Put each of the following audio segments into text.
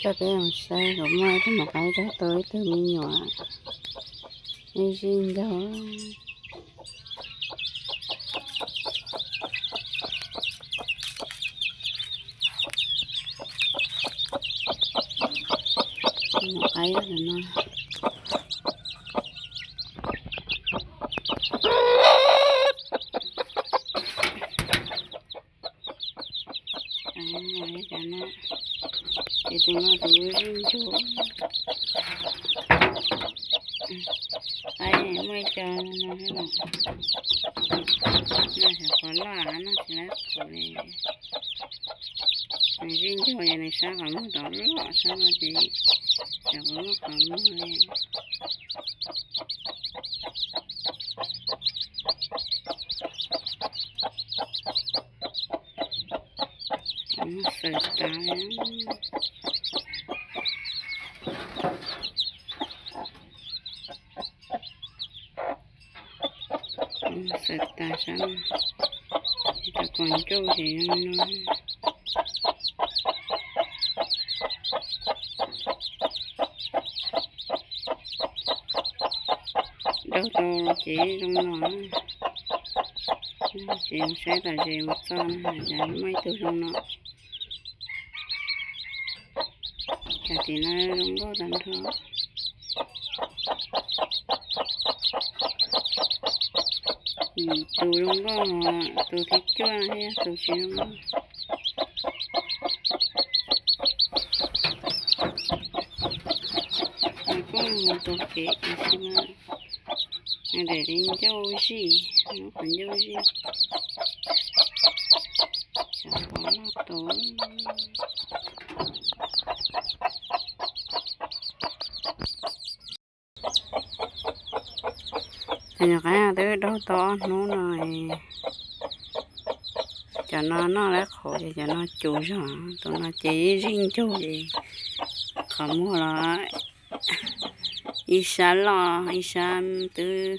Coj peb los saib kom muaj ib tug maum qaib raug tau ib tug me nyuam, ib zij ncaug. Maum qaib no. Cov no, ces tus no tus zij ncaug. Qaib muaj ib co no thiab no. No xyov puas loj, no tsis lab qhauv li. Nws zij ncaug ces nws sab qhov muag tod loj, sab no ces xyov puas muaj qhov muag li. Xaws tas li. Xaws tas sab no, cov kaus ncauj ces zoo no. Raug tau ces zoo no. Ces saib tas zes mus txog no, cas muaj ib tug zoo no. Cov tim no zoo nkauj tag nrho. Tus zoo nkauj, tus thib cuaj thiab tus tsis zoo nkauj. Nws kuj mus taug kev tiam sis mas nws daim li ncauj zij, lub qhov ncauj zij. Xyov puas loj tau. Cov nyuam qaib twb raug tau ob hnub no, cov no noj lab qhauv ces cov no cus zog, tus no ces ib zij ncaug ces qhov muag los ib sab loj ib sab twb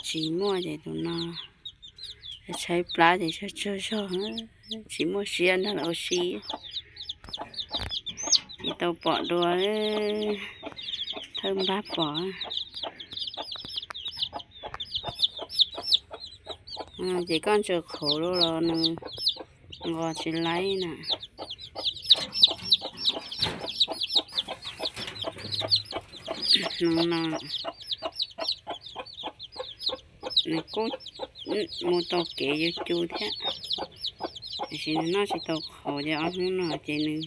tsis muaj ces tus no tshaib plab ces tsawg tsawg zog, tsis muaj siab nrog lawv ua si. Tsis tau pom dua, thawj npab pom. Ces koj ntsaws qhauv los nws nqos tsis laib na. Hnub no nws kuj mus taug kev yuav cu thiab, tiam sis nws noj tsis tau qhauv ces ob hnub no ces nws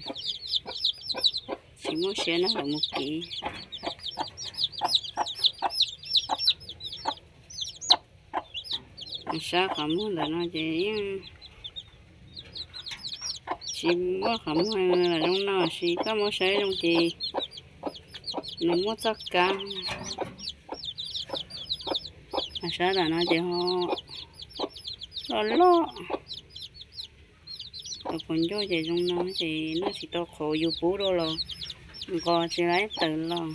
tsis muaj siab nrog lawv mus kev. Sab qhov muag ntawm no ces yeej tsis muaj qhov muag los zoo no, sis koj muab saib zoo ces nws muaj txoj kab. Sab ntawm no ces ho loj loj. Tus kaus ncauj ces zoo no ces noj tsis tau qhauv, yus pub dua los nqos tsis laib tawm los.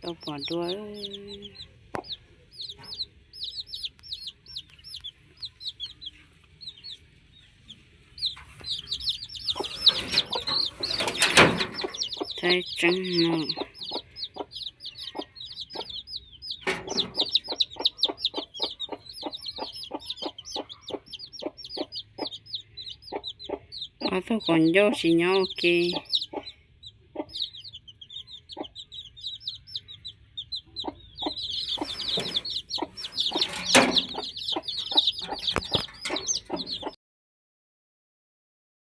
Tau pom dua. Thaib tseeb no. Ob tug kaus ncauj tsis nyob ua ke.